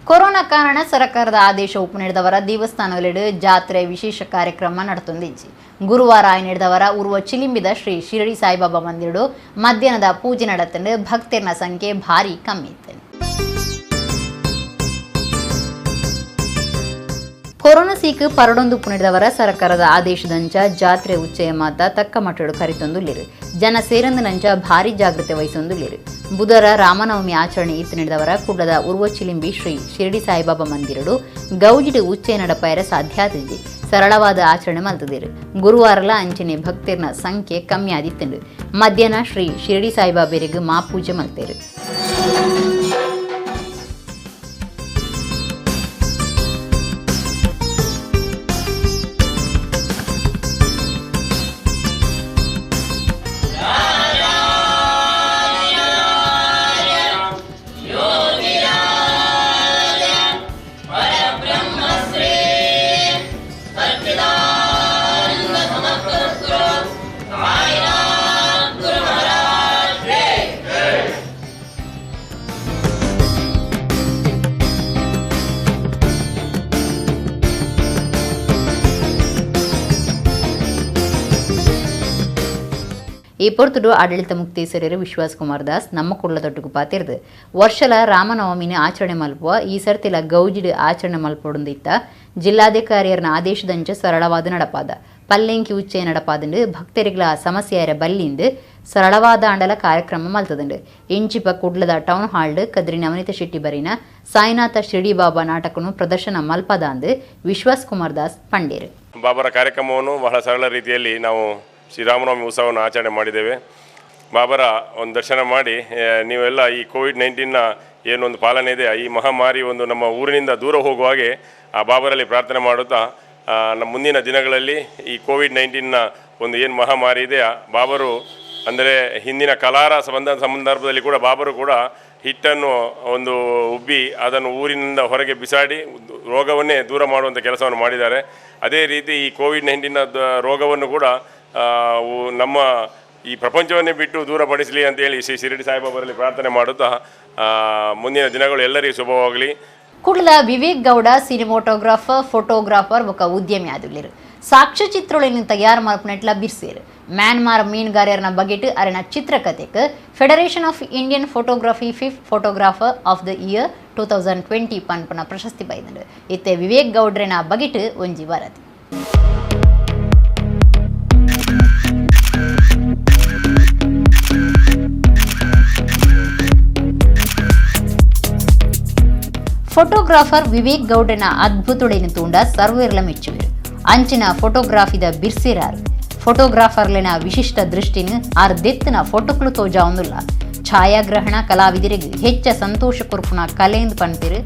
ಕೊರೋನಾ ಕಾರಣ ಸರ್ಕಾರದ ಆದೇಶ ಉಪ್ಪು ನೀಡಿದವರ ದೇವಸ್ಥಾನಗಳಿಡು ಜಾತ್ರೆ ವಿಶೇಷ ಕಾರ್ಯಕ್ರಮ ನಡೆತೊಂದಿಜ್ಜಿ. ಗುರುವಾರ ನಡೆದವರ ಉರ್ವ ಚಿಲಿಂಬಿದ ಶ್ರೀ ಶಿರಡಿ ಸಾಯಿಬಾಬಾ ಮಂದಿರಡು ಮಧ್ಯಾಹ್ನದ ಪೂಜೆ ನಡೆತಂಡು ಭಕ್ತರನ ಸಂಖ್ಯೆ ಭಾರಿ ಕಮ್ಮಿ ಇತ್ತು. ಕೊರೋನಾ ಸೀಕು ಪರಡೊಂದು ಪುಣಿದವರ ಸರ್ಕಾರದ ಆದೇಶದಂಚ ಜಾತ್ರೆ ಉಚ್ಚಯ ಮಾತ ತಕ್ಕ ಮಟ್ಟಡು ಕರಿತೊಂದುಳ್ಳಿರು. ಜನ ಸೇರಂದನಂಚ ಭಾರಿ ಜಾಗೃತೆ ವಹಿಸೊಂದುಳ್ಳಿರು. ಬುಧರ ರಾಮನವಮಿ ಆಚರಣೆ ಇತ್ತು ನಡೆದವರ ಕುಡ್ಲದ ಉರ್ವಚಿಲಿಂಬಿ ಶ್ರೀ ಶಿರಡಿ ಸಾಯಿಬಾಬಾ ಮಂದಿರಡು ಗೌಜಿಡು ಉಚ್ಚಯ ನಡಪಾಯರ ಸಾಧ್ಯಾತಿಜಿ ಸರಳವಾದ ಆಚರಣೆ ಮಲ್ತದಿರು. ಗುರುವಾರಲ ಅಂಚನೆ ಭಕ್ತರ್ನ ಸಂಖ್ಯೆ ಕಮ್ಮಿ ಆದಿತ್ತಂಡು. ಮಧ್ಯಾಹ್ನ ಶ್ರೀ ಶಿರಡಿ ಸಾಯಿಬಾಬೆರಿಗೆ ಮಾಪೂಜೆ ಮಲ್ತೇರು. ಈ ಪೊರ್ತುಡು ಆಡಳಿತ ಮುಕ್ತೇಸರರು ವಿಶ್ವಾಸ್ ಕುಮಾರ್ ದಾಸ್ ನಮ್ಮ ಕುಡ್ಲದೊಟ್ಟುಗು ಪಾತಿರ್ದು ವರ್ಷಲ ರಾಮನವಮಿನ ಆಚರಣೆ ಮಲ್ಪುವ ಈ ಸರ್ತಿಲ ಗೌಜಿಡು ಆಚರಣೆ ಮಲ್ಪೊಡೊಂದಿತ್ತ ಜಿಲ್ಲಾಧಿಕಾರಿಯರನ ಆದೇಶದಂಚ ಸರಳವಾದ ನಡಪಾದ ಪಲ್ಲೆಂಕಿ ಉಚ್ಚೆ ನಡಪಾದಂಡು ಭಕ್ತರಿಗಳ ಸಮಸ್ಯೆಯರ ಬಲ್ಲಿಂದು ಸರಳವಾದ ಅಂಡಲ ಕಾರ್ಯಕ್ರಮ ಮಲ್ತದಂಡು. ಇಂಚಿಪ ಕುಡ್ಲದ ಟೌನ್ ಹಾಲ್ಡ್ ಕದ್ರಿ ನವನಿತ ಶೆಟ್ಟಿ ಬರಿನ ಸಾಯಿನಾಥ ಶಿರ್ಡಿ ಬಾಬಾ ನಾಟಕನು ಪ್ರದರ್ಶನ ಮಲ್ಪದಾಂದು ವಿಶ್ವಾಸ್ ಕುಮಾರ್ ದಾಸ್ ಪಂಡೇರು. ಬಾಬರ ಕಾರ್ಯಕ್ರಮವನ್ನು ಬಹಳ ಸರಳ ರೀತಿಯಲ್ಲಿ ನಾವು ಶ್ರೀರಾಮನವಮಿ ಉತ್ಸವವನ್ನು ಆಚರಣೆ ಮಾಡಿದ್ದೇವೆ. ಬಾಬರ ಒಂದು ದರ್ಶನ ಮಾಡಿ ನೀವೆಲ್ಲ ಈ ಕೋವಿಡ್-19ನ ಏನೊಂದು ಪಾಲನೆ ಇದೆ, ಈ ಮಹಾಮಾರಿ ಒಂದು ನಮ್ಮ ಊರಿನಿಂದ ದೂರ ಹೋಗುವ ಹಾಗೆ ಆ ಬಾಬರಲ್ಲಿ ಪ್ರಾರ್ಥನೆ ಮಾಡುತ್ತಾ ನಮ್ಮ ಮುಂದಿನ ದಿನಗಳಲ್ಲಿ ಈ ಕೋವಿಡ್-19ನ ಒಂದು ಏನು ಮಹಾಮಾರಿ ಇದೆ, ಬಾಬರು ಅಂದರೆ ಹಿಂದಿನ ಕಲಾರ ಸಂದರ್ಭದಲ್ಲಿ ಕೂಡ ಬಾಬರು ಕೂಡ ಹಿಟ್ಟನ್ನು ಒಂದು ಉಬ್ಬಿ ಅದನ್ನು ಊರಿನಿಂದ ಹೊರಗೆ ಬಿಸಾಡಿ ರೋಗವನ್ನೇ ದೂರ ಮಾಡುವಂಥ ಕೆಲಸವನ್ನು ಮಾಡಿದ್ದಾರೆ. ಅದೇ ರೀತಿ ಈ ಕೋವಿಡ್-19 ರೋಗವನ್ನು ಕೂಡ ನಮ್ಮ ಈ ಪ್ರಪಂಚವನ್ನೇ ಬಿಟ್ಟು ದೂರಪಡಿಸಲಿ ಅಂತೇಳಿ ಶ್ರೀ ಶಿರಡಿ ಸಾಯಿಬಾಬರಲ್ಲಿ ಪ್ರಾರ್ಥನೆ ಮಾಡುತ್ತಾ ಮುಂದಿನ ದಿನಗಳು ಎಲ್ಲರಿಗೂ ಶುಭವಾಗಲಿ. ಕುಡ್ಲದ ವಿವೇಕ್ ಗೌಡ ಸಿನಿಮಾಟೋಗ್ರಾಫರ್, ಫೋಟೋಗ್ರಾಫರ್ ಬೊಕ್ಕ ಉದ್ಯಮಿ ಆದುಲ್ಲೆರ್. ಸಾಕ್ಷ್ಯಚಿತ್ರಗಳನ್ನು ತಯಾರು ಮಲ್ಪುನೆಟ್ಲ ಬಿರ್ಸೇರ್. ಮ್ಯಾನ್ಮಾರ್ ಮೀನುಗಾರರ ಬಗೆಟ್ ಅರೆನ ಚಿತ್ರಕಥೆಕ್ federation of Indian photography fifth photographer of the year 2020 ಪನ್ಪುನ ಪ್ರಶಸ್ತಿ ಬೈದಂಡು. ಇತ್ತೆ ವಿವೇಕ್ ಗೌಡ್ರೆನ ಬಗೆಟ್ ಒಂಜಿ ವರದಿ. ಫೋಟೋಗ್ರಾಫರ್ ವಿವೇಕ್ ಗೌಡ್ರನ ಅದ್ಭುತೊಡೆನ ತೂಂಡ ಸರ್ವೇರ್ಲ ಮೆಚ್ಚುವೆರು. ಅಂಚಿನ ಫೋಟೋಗ್ರಾಫಿದ ಬಿರ್ಸಿರಾರು. ಫೋಟೋಗ್ರಾಫರ್ಲೆನ ವಿಶಿಷ್ಟ ದೃಷ್ಟಿನ ಆರ್ ದೆತ್ತಿನ ಫೋಟೋಕ್ಲು ತೋಜಾವೊಂದುಲ್ಲ. ಛಾಯಾಗ್ರಹಣ ಕಲಾವಿದರಿಗೆ ಹೆಚ್ಚ ಸಂತೋಷ ಕೊರ್ಪುನ ಕಲೆಂದು ಪನ್ಪೆರು.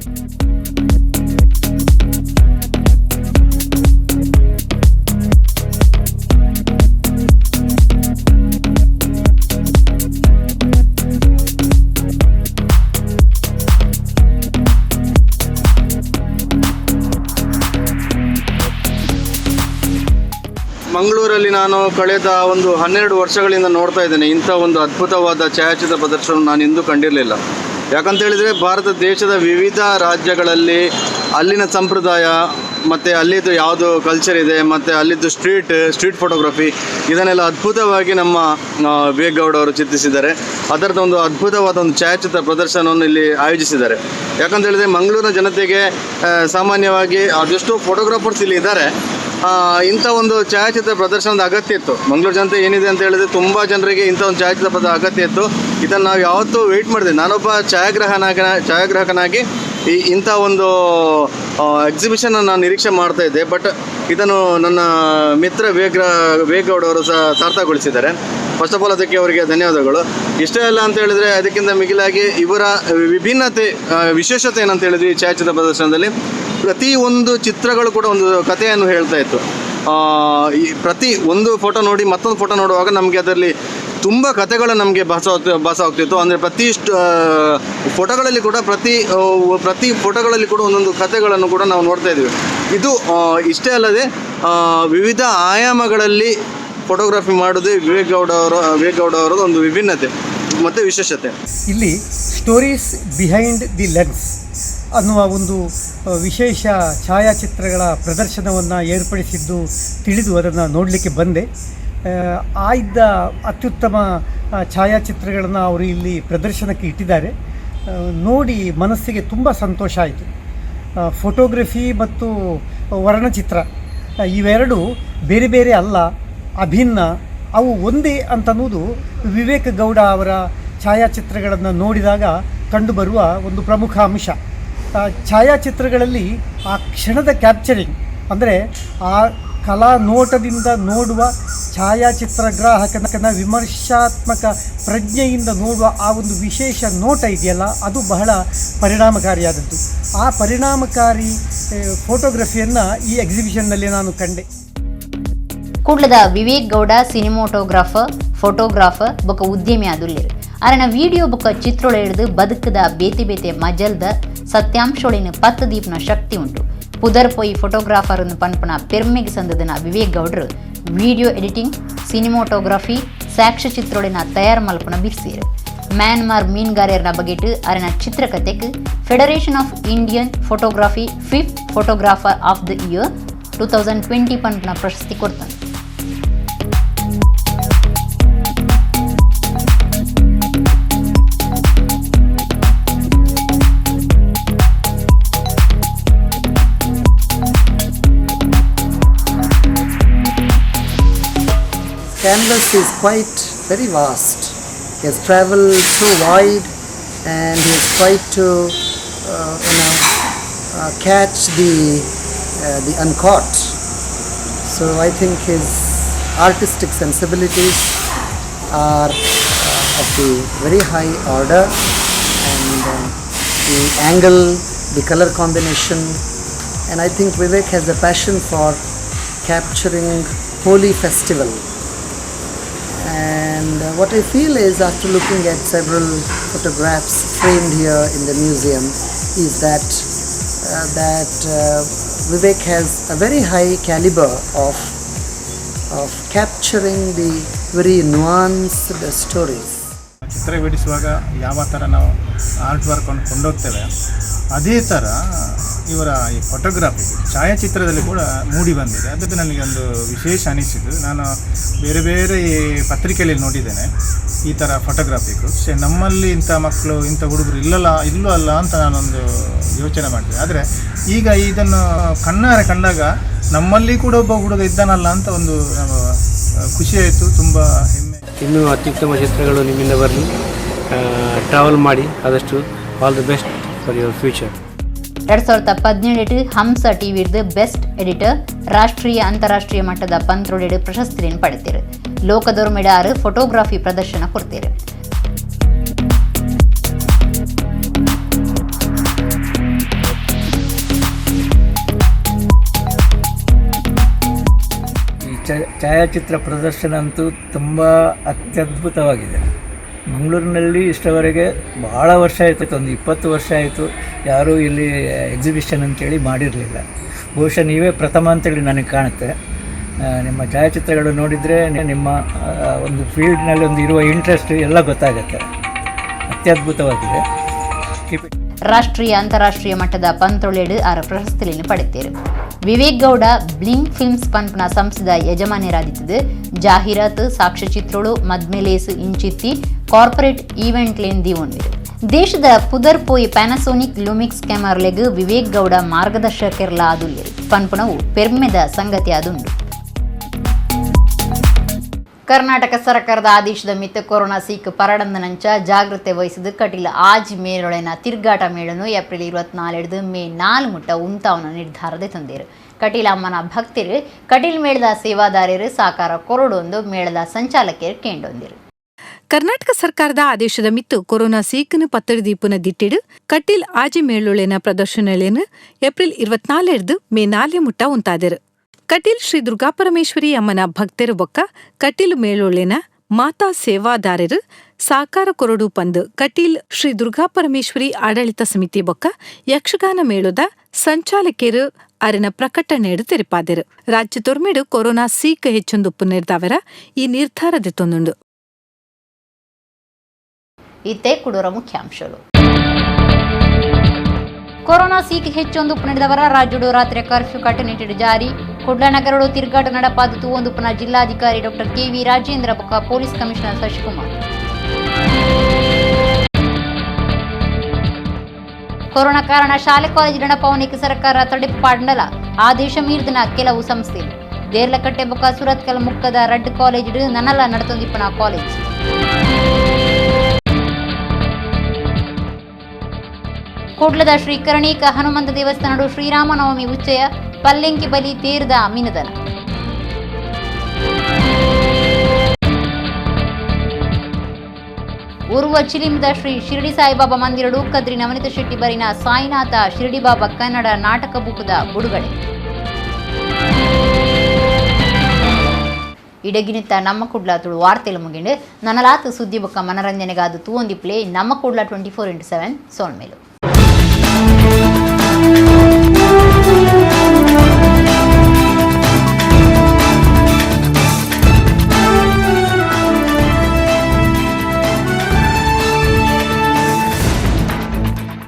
ಮಂಗಳೂರಲ್ಲಿ ನಾನು ಕಳೆದ ಒಂದು 12 ವರ್ಷಗಳಿಂದ ನೋಡ್ತಾ ಇದ್ದೇನೆ. ಇಂಥ ಒಂದು ಅದ್ಭುತವಾದ ಛಾಯಾಚಿತ್ರ ಪ್ರದರ್ಶನ ನಾನು ಎಂದೂ ಕಂಡಿರಲಿಲ್ಲ. ಯಾಕಂತೇಳಿದರೆ ಭಾರತ ದೇಶದ ವಿವಿಧ ರಾಜ್ಯಗಳಲ್ಲಿ ಅಲ್ಲಿನ ಸಂಪ್ರದಾಯ ಮತ್ತು ಅಲ್ಲಿದ್ದು ಯಾವುದು ಕಲ್ಚರ್ ಇದೆ ಮತ್ತು ಅಲ್ಲಿದ್ದು ಸ್ಟ್ರೀಟ್ ಫೋಟೋಗ್ರಫಿ ಇದನ್ನೆಲ್ಲ ಅದ್ಭುತವಾಗಿ ನಮ್ಮ ವಿವೇಕ್ ಗೌಡ ಅವರು ಚಿತ್ರಿಸಿದ್ದಾರೆ. ಅದರದ್ದು ಒಂದು ಅದ್ಭುತವಾದ ಒಂದು ಛಾಯಾಚಿತ್ರ ಪ್ರದರ್ಶನವನ್ನು ಇಲ್ಲಿ ಆಯೋಜಿಸಿದ್ದಾರೆ. ಯಾಕಂತೇಳಿದರೆ ಮಂಗಳೂರಿನ ಜನತೆಗೆ ಸಾಮಾನ್ಯವಾಗಿ ಅದೆಷ್ಟೋ ಫೋಟೋಗ್ರಾಫರ್ಸ್ ಇಲ್ಲಿ ಇದ್ದಾರೆ. ಇಂಥ ಒಂದು ಛಾಯಾಚಿತ್ರ ಪ್ರದರ್ಶನದ ಅಗತ್ಯ ಇತ್ತು. ಮಂಗಳೂರು ಜನತೆ ಏನಿದೆ ಅಂತ ಹೇಳಿದ್ರೆ ತುಂಬ ಜನರಿಗೆ ಇಂಥ ಒಂದು ಛಾಯಾಚಿತ್ರ ಪ್ರದರ್ಶನ ಅಗತ್ಯ ಇತ್ತು. ಇದನ್ನು ನಾವು ಯಾವತ್ತೂ ವೆಯ್ಟ್ ಮಾಡಿದೆ. ನಾನೊಬ್ಬ ಛಾಯಾಗ್ರಾಹಕನಾಗಿ ಇಂಥ ಒಂದು ಎಕ್ಸಿಬಿಷನನ್ನು ನಾನು ನಿರೀಕ್ಷೆ ಮಾಡ್ತಾಯಿದ್ದೆ. ಬಟ್ ಇದನ್ನು ನನ್ನ ಮಿತ್ರ ವಿವೇಕ್ ಗೌಡ ಅವರು ಸಾರ್ಥಕಗೊಳಿಸಿದ್ದಾರೆ. ಫಸ್ಟ್ ಆಫ್ ಆಲ್ ಅದಕ್ಕೆ ಅವರಿಗೆ ಧನ್ಯವಾದಗಳು. ಇಷ್ಟೇ ಅಲ್ಲ ಅಂತ ಹೇಳಿದರೆ ಅದಕ್ಕಿಂತ ಮಿಗಿಲಾಗಿ ಇವರ ವಿಭಿನ್ನತೆ, ವಿಶೇಷತೆ ಏನಂತ ಹೇಳಿದ್ರೆ ಈ ಛಾಯಾಚಿತ್ರ ಪ್ರದರ್ಶನದಲ್ಲಿ ಪ್ರತಿ ಒಂದು ಚಿತ್ರಗಳು ಕೂಡ ಒಂದು ಕಥೆಯನ್ನು ಹೇಳ್ತಾ ಇತ್ತು. ಈ ಪ್ರತಿ ಒಂದು ಫೋಟೋ ನೋಡಿ ಮತ್ತೊಂದು ಫೋಟೋ ನೋಡುವಾಗ ನಮಗೆ ಅದರಲ್ಲಿ ತುಂಬ ಕಥೆಗಳು ನಮಗೆ ಭಾಸ ಆಗ್ತಿತ್ತು. ಅಂದರೆ ಪ್ರತಿ ಫೋಟೋಗಳಲ್ಲಿ ಕೂಡ ಪ್ರತಿ ಫೋಟೋಗಳಲ್ಲಿ ಕೂಡ ಒಂದೊಂದು ಕಥೆಗಳನ್ನು ಕೂಡ ನಾವು ನೋಡ್ತಾ ಇದ್ದೀವಿ. ಇದು ಇಷ್ಟೇ ಅಲ್ಲದೆ ವಿವಿಧ ಆಯಾಮಗಳಲ್ಲಿ ಫೋಟೋಗ್ರಫಿ ಮಾಡೋದೇ ವಿವೇಕ್ ಗೌಡ ಅವರದ್ದು ಒಂದು ವಿಭಿನ್ನತೆ ಮತ್ತು ವಿಶೇಷತೆ. ಇಲ್ಲಿ ಸ್ಟೋರೀಸ್ ಬಿಹೈಂಡ್ the lens ಅನ್ನುವ ಒಂದು ವಿಶೇಷ ಛಾಯಾಚಿತ್ರಗಳ ಪ್ರದರ್ಶನವನ್ನು ಏರ್ಪಡಿಸಿದ್ದು ತಿಳಿದು ಅದನ್ನು ನೋಡಲಿಕ್ಕೆ ಬಂದೆ. ಆಯ್ದ ಅತ್ಯುತ್ತಮ ಛಾಯಾಚಿತ್ರಗಳನ್ನು ಅವರು ಇಲ್ಲಿ ಪ್ರದರ್ಶನಕ್ಕೆ ಇಟ್ಟಿದ್ದಾರೆ. ನೋಡಿ ಮನಸ್ಸಿಗೆ ತುಂಬ ಸಂತೋಷ ಆಯಿತು. ಫೋಟೋಗ್ರಫಿ ಮತ್ತು ವರ್ಣಚಿತ್ರ ಇವೆರಡು ಬೇರೆ ಬೇರೆ ಅಲ್ಲ, ಅಭಿನ್ನ, ಅವು ಒಂದೇ ಅಂತನ್ನುವುದು ವಿವೇಕ್ ಗೌಡ ಅವರ ಛಾಯಾಚಿತ್ರಗಳನ್ನು ನೋಡಿದಾಗ ಕಂಡುಬರುವ ಒಂದು ಪ್ರಮುಖ ಅಂಶ. ಛಾಯಾಚಿತ್ರಗಳಲ್ಲಿ ಆ ಕ್ಷಣದ ಕ್ಯಾಪ್ಚರಿಂಗ್, ಅಂದರೆ ಆ ಕಲಾ ನೋಟದಿಂದ ನೋಡುವ ಛಾಯಾಚಿತ್ರಗ್ರಾಹಕನ ವಿಮರ್ಶಾತ್ಮಕ ಪ್ರಜ್ಞೆಯಿಂದ ನೋಡುವ ಆ ಒಂದು ವಿಶೇಷ ನೋಟ ಇದೆಯಲ್ಲ, ಅದು ಬಹಳ ಪರಿಣಾಮಕಾರಿಯಾದದ್ದು. ಆ ಪರಿಣಾಮಕಾರಿ ಫೋಟೋಗ್ರಫಿಯನ್ನು ಈ ಎಕ್ಸಿಬಿಷನ್ನಲ್ಲಿ ನಾನು ಕಂಡೆ. ಕುಡ್ಲದ ವಿವೇಕ್ ಗೌಡ ಸಿನಿಮೋಟೋಗ್ರಾಫರ್, ಫೋಟೋಗ್ರಾಫರ್ ಬೊಕ ಉದ್ಯಮಿ ಆದುಲ್ಲೆರ್. ಅರೆನ ವಿಡಿಯೋ ಬೊಕ ಚಿತ್ರೊಳ ಹಿಡಿದು ಬದುಕದ ಬೇತೆ ಬೇತೆ ಮಜಲ್ದ ಸತ್ಯಾಂಶೊಳಿನ ಪತ್ತು ದೀಪ್ನ ಶಕ್ತಿ ಉಂಟು. ಪುದರ್ ಪೋಯಿ ಫೋಟೋಗ್ರಾಫರ್ ಪನ್ಪನ ಪೆರ್ಮೆಗೆ ಸಂದದನ ವಿವೇಕ್ ಗೌಡ್ರು ವಿಡಿಯೋ ಎಡಿಟಿಂಗ್, ಸಿನಿಮೋಟೋಗ್ರಫಿ, ಸಾಕ್ಷ್ಯಚಿತ್ರೊಳಿನ ತಯಾರು ಮಲ್ಪನ ಬಿರ್ಸೀರ್. ಮ್ಯಾನ್ಮಾರ್ ಮೀನ್ಗಾರ್ಯರ್ನ ಬಗೆಟ್ ಅರೆನ ಚಿತ್ರಕಥೆಕ್ Federation of Indian Photography fifth Photographer of the Year 2020 ಪನ್ಪನ ಪ್ರಶಸ್ತಿ ಕೊಡ್ತಾನೆ. Canvas is quite very vast. He has traveled so wide and he has tried to catch the uncaught. So I think his artistic sensibilities are of the very high order, and the angle, the color combination, and I think Vivek has a passion for capturing Holi festival. And what I feel is, after looking at several photographs framed here in the museum, is that Vivek has a very high caliber of capturing the very nuanced stories. ಚಿತ್ರ ಬಿಡಿಸುವಾಗ ಯಾವ ಥರ ನಾವು art ವರ್ಕನ್ನು ಕೊಂಡೋಗ್ತೇವೆ, ಅದೇ ಥರ ಇವರ ಈ photography, ಛಾಯಾಚಿತ್ರದಲ್ಲಿ ಕೂಡ ಮೂಡಿ ಬಂದಿದೆ. ಅದಕ್ಕೆ ನನಗೆ ಒಂದು ವಿಶೇಷ ಅನಿಸಿತು. ನಾನು ಬೇರೆ ಬೇರೆ ಈ ಪತ್ರಿಕೆಯಲ್ಲಿ ನೋಡಿದ್ದೇನೆ ಈ ಥರ ಫೋಟೋಗ್ರಾಫಿಕ್ಕು. ನಮ್ಮಲ್ಲಿ ಇಂಥ ಮಕ್ಕಳು, ಇಂಥ ಹುಡುಗರು ಇಲ್ಲಲ್ಲ, ಇಲ್ಲೂ ಅಲ್ಲ ಅಂತ ನಾನೊಂದು ಯೋಚನೆ ಮಾಡಿದೆ. ಆದರೆ ಈಗ ಇದನ್ನು ಕಣ್ಣಾರೆ ಕಂಡಾಗ ನಮ್ಮಲ್ಲಿ ಕೂಡ ಒಬ್ಬ ಹುಡುಗ ಇದ್ದಾನಲ್ಲ ಅಂತ ಒಂದು ಖುಷಿಯಾಯಿತು, ತುಂಬ ಹೆಮ್ಮೆ. ಇನ್ನೂ ಅತ್ಯುತ್ತಮ ಚಿತ್ರಗಳು ನಿಮ್ಮಿಂದ ಬರಲಿ. ಟ್ರಾವೆಲ್ ಮಾಡಿ ಆದಷ್ಟು. All the best for your future. 2018 Hamsa ಟಿವಿರ್ದು best editor, ರಾಷ್ಟ್ರೀಯ ಅಂತಾರಾಷ್ಟ್ರೀಯ ಮಟ್ಟದ ಪಂತ್ರೊಡೆಡು ಪ್ರಶಸ್ತಿಯನ್ನು ಪಡೆದಿರು. ಲೋಕದೊರ್ಮೆಡಾರು ಫೋಟೋಗ್ರಫಿ ಪ್ರದರ್ಶನ ಕೊಡ್ತೀರು. ಈ ಛಾಯಾಚಿತ್ರ ಪ್ರದರ್ಶನ ಅಂತೂ ತುಂಬ ಅತ್ಯದ್ಭುತವಾಗಿದೆ. ಮಂಗಳೂರಿನಲ್ಲಿ ಇಷ್ಟವರೆಗೆ ಭಾಳ ವರ್ಷ ಆಯಿತು, ಒಂದು 20 ವರ್ಷ ಆಯಿತು, ಯಾರೂ ಇಲ್ಲಿ ಎಕ್ಸಿಬಿಷನ್ ಅಂತೇಳಿ ಮಾಡಿರಲಿಲ್ಲ. ಬಹುಶಃ ನೀವೇ ಪ್ರಥಮ ಅಂತೇಳಿ ನನಗೆ ಕಾಣುತ್ತೆ. ನಿಮ್ಮ ಛಾಯಾಚಿತ್ರಗಳು ನೋಡಿದರೆ ನಿಮ್ಮ ಒಂದು ಫೀಲ್ಡ್ನಲ್ಲಿ ಒಂದು ಇರುವ ಇಂಟ್ರೆಸ್ಟ್ ಎಲ್ಲ ಗೊತ್ತಾಗುತ್ತೆ. ಅತ್ಯದ್ಭುತವಾಗಿದೆ. Keep it. ರಾಷ್ಟ್ರೀಯ ಅಂತಾರಾಷ್ಟ್ರೀಯ ಮಟ್ಟದ ಪಂತ್ರೊಳೆಡು ಆರ ಪ್ರಶಸ್ತಿಯನ್ನು ಪಡೆದಿರು. ವಿವೇಕ್ ಗೌಡ ಬ್ಲಿಂಕ್ ಫಿಲ್ಮ್ಸ್ ಪಂಪ್ನ ಸಂಸ್ಥೆದ ಯಜಮಾನರಾದಿತ್ತದು ಜಾಹೀರಾತು, ಸಾಕ್ಷ್ಯಚಿತ್ರಗಳು, ಮದ್ಮೆಲೇಸು ಇಂಚಿತ್ತಿ ಕಾರ್ಪೊರೇಟ್ ಈವೆಂಟ್ ಲೇನ್ ದೀವೊಂದಿರು. ದೇಶದ ಪುದರ್ ಪೋಯಿ ಪ್ಯಾನಸೋನಿಕ್ ಲುಮಿಕ್ಸ್ ಕ್ಯಾಮರ್ಲೆಗ್ ವಿವೇಕ್ ಗೌಡ ಮಾರ್ಗದರ್ಶಕರ್ಲ ಆದುಲ್ಲೆರ್ ಪನ್ಪುನವು ಪೆರ್ಮೆದ ಸಂಗತಿ ಆದುಂಡು. ಕರ್ನಾಟಕ ಸರ್ಕಾರದ ಆದೇಶದ ಮಿತ್ತ ಕೊರೋನಾ ಸೀಕ್ ಪರಡಂದನಂಚ ಜಾಗೃತೆ ವಹಿಸಿದ ಕಟೀಲ್ ಆಜ್ ಮೇಳೊಳೆನ ತಿರ್ಗಾಟ ಮೇಳನು ಏಪ್ರಿಲ್ 24 ಮೇ 4 ಮುಟ್ಟ ಉಂತಾವನ ನಿರ್ಧಾರದ ತಂದೇರು. ಕಟೀಲ್ ಅಮ್ಮನ ಭಕ್ತರು, ಕಟೀಲ್ ಮೇಳದ ಸೇವಾದಾರರು ಸಾಕಾರ ಕೊರಡೊಂದು ಮೇಳದ ಸಂಚಾಲಕರು ಕೇಂಡೊಂದಿರು. ಕರ್ನಾಟಕ ಸರ್ಕಾರದ ಆದೇಶದ ಮಿತ್ತು ಕೊರೋನಾ ಸೀಕನು ಪತ್ತಡಿದೀಪುನ ದಿಟ್ಟಿಡು ಕಟೀಲ್ ಆಜಿ ಮೇಳುಳೆನ ಪ್ರದರ್ಶನಲೇನು ಏಪ್ರಿಲ್ 24 ಮೇ 4 ಮುಟ್ಟ ಉಂತಾದರು. ಕಟೀಲ್ ಶ್ರೀ ದುರ್ಗಾಪರಮೇಶ್ವರಿ ಅಮ್ಮನ ಭಕ್ತರು ಬೊಕ್ಕ ಕಟೀಲ್ ಮೇಳುಳೆನ ಮಾತಾ ಸೇವಾದಾರರು ಸಾಕಾರ ಕೊರಡು ಪಂದು ಕಟೀಲ್ ಶ್ರೀ ದುರ್ಗಾಪರಮೇಶ್ವರಿ ಆಡಳಿತ ಸಮಿತಿ ಬೊಕ್ಕ ಯಕ್ಷಗಾನ ಮೇಳದ ಸಂಚಾಲಕರು ಅರಿನ ಪ್ರಕಟಣೆಡು ತೆರಿಪಾದರು. ರಾಜ್ಯ ತೊರ್ಮೆಡು ಕೊರೋನಾ ಸೀಕ್ ಹೆಚ್ಚೊಂದುಪ್ಪು ನಿರ್ದಾವರ ಈ ನಿರ್ಧಾರದ ತೊಂದುಂಡು. ಇತ್ತೆ ಕುಡೋರ ಮುಖ್ಯಾಂಶಗಳು. ಕೊರೋನಾ ಸೀಕ್ ಹೆಚ್ಚೊಂದು ಪುನರ್ದವರ ರಾಜ್ಯಡು ರಾತ್ರಿ ಕರ್ಫ್ಯೂ ಕಟ್ಟುನಿಟ್ಟಿಡು ಜಾರಿ. ಕುಡ್ಲ ನಗರಡು ತಿರುಗಾಟ ನಡಪಾದ ತೂವೊಂದು ಪುನಃ ಜಿಲ್ಲಾಧಿಕಾರಿ ಡಾಕ್ಟರ್ ಕೆವಿ ರಾಜೇಂದ್ರ ಬೊಕ್ಕ ಪೊಲೀಸ್ ಕಮಿಷನರ್ ಶಶಿಕುಮಾರ್. ಕೊರೋನಾ ಕಾರಣ ಶಾಲೆ ಕಾಲೇಜು ನಡಪಾವಣಿಗೆ ಸರ್ಕಾರ ತಡೆಪು ಪಾಡಂಡಲ ಆದೇಶ ಮೀರಿದನ ಕೆಲವು ಸಂಸ್ಥೆ. ದೇರ್ಲಕಟ್ಟೆ ಬೊಕ್ಕ ಸುರತ್ಕಲ್ ಮುಕ್ಕದ ರಡ್ಡ್ ಕಾಲೇಜ್ ನನಲ ನಡತೊಂದಿಪ್ಪನ ಕಾಲೇಜ್. ಕುಡ್ಲದ ಶ್ರೀ ಕರಣೀಕ ಹನುಮಂತ ದೇವಸ್ಥಾನಡು ಶ್ರೀರಾಮನವಮಿ ಉಚ್ಚಯ, ಪಲ್ಲೆಂಕಿ ಬಲಿ ತೇರ್ದ ಮಿನದನ. ಉರ್ವ ಚಿಲಿಂದ ಶ್ರೀ ಶಿರಡಿ ಸಾಯಿಬಾಬಾ ಮಂದಿರಡು ಕದ್ರಿ ನವನಿತ ಶೆಟ್ಟಿ ಬರಿನ ಸಾಯಿನಾಥ ಶಿರಡಿ ಬಾಬಾ ಕನ್ನಡ ನಾಟಕ ಬುಕದ ಬಿಡುಗಡೆ. ಇಡಗಿನಿತ್ತ ನಮ್ಮ ಕುಡ್ಲ ತುಳು ವಾರ್ತೆಲು ಮುಗಿಂಡು. ನನಲಾತು ಸುದ್ದಿ ಬೊಕ್ಕ ಮನರಂಜನೆಗಾದ ತೂವೊಂದಿಪ್ಲೆ ನಮ್ಮ ಕುಡ್ಲ 24x7 ಸೋಲ್ಮೇಲು.